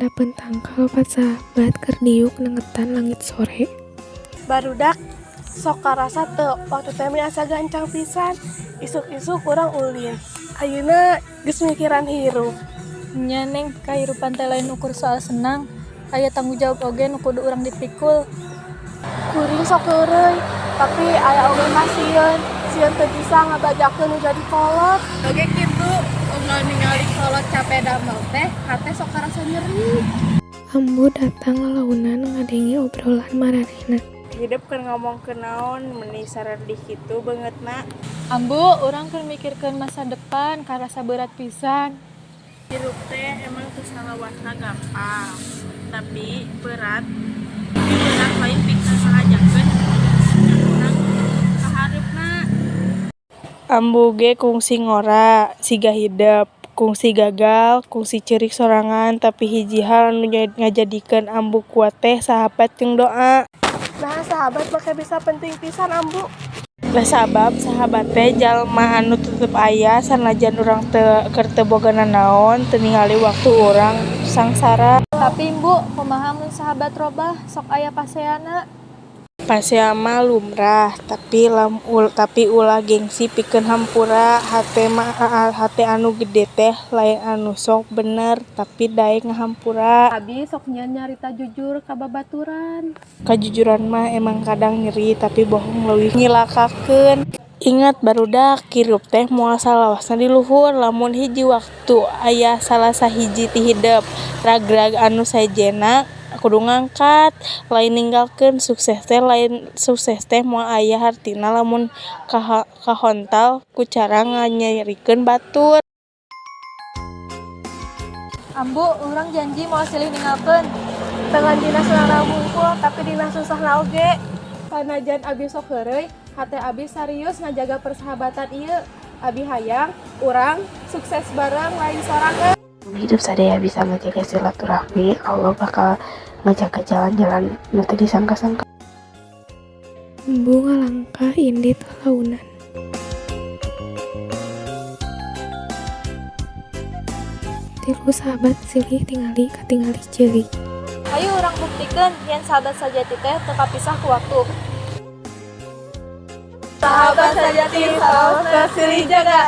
Handapeun tangkal opat sahabat keur diuk nengetan langit sore. Barudak sok karasa teu waktu teh asa gancang pisan. Isuk-isuk urang ulin. Ayeuna geus mikiran hirup. Nya Neng, kahirupan teh lain ukur soal senang. Aya tanggung jawab oge nu kudu urang dipikul. Kuring sok heureuy, tapi aya oge kasieun. Sieun teu bisa ngabajakeun nu jadi kolot. Oge kitu, unggal ningali kolot capek damel teh, hate sok karasa nyeri. Ambu datang lalaunan ngadenge obrolan maranehna. Hidup keur ngomongkeun naon meuni saredih kitu beungeutna. Ambu, urang keur mikirkeun masa depan, karasa berat pisan. Hirup teh emang teu salawasna gampang, tapi berat. Tapi berat lain pikeun ngahajakeun urang ka hareupna. Ambu ge kungsi ngora siga hidep, kungsi gagal, kungsi ceurik sorangan, tapi hiji hal anu ngajadikeun ambu kuat teh sahabat jeung doa. Nah, sahabat make bisa penting pisan Ambu. Da sabab sahabat teh jalma anu tetep aya sanajan urang teu keur teu boga nanaon, teu ningali waktu urang sangsara. Tapi Mbu, kumaha mun sahabat robah, sok aya paseana? Pasea mah lumrah, tapi tapi ulah gengsi pikeun hampura. Hate mah hate anu gede teh lain anu sok bener, tapi daek ngahampura. Abi sok nyieun nyarita jujur ka babaturan. Kajujuran mah emang kadang nyeri, tapi bohong leuwih nyilakakeun. Inget barudak, hirup teh moal salawasna di luhur. Lamun hiji waktu aya salah sahiji ti hidep ragrag anu sejenna kudu ngangkat, lain ninggalkeun. Sukses teh lain sukses teh moal aya hartina lamun kahontal ku cara nganyerikeun batur. Ambu, urang janji moal silih ninggalkeun. Teu ngan dina senangna hungkul, tapi dina susahna oge. Sanajan abi sok heureuy, hate abi serius ngajaga persahabatan ieu. Abi hayang urang sukses bareng lain sorangan. Hidup sadaya bisa ngajaga silaturahmi, Allah bakal ngajaga jalan-jalan nu teu disangka-sangka. Ambu ngalangkah indit lalaunan. Tilu sahabat silih tingali katingali ceurik. Hayu urang buktikeun yen sahabat sajati teh teu kapisah ku waktu. Sahabat sajati salawasna silih jaga.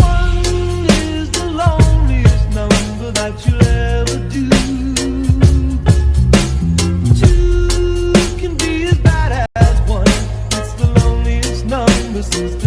One is the loneliest number that you'll ever do. Two can be as bad as one. It's the loneliest number since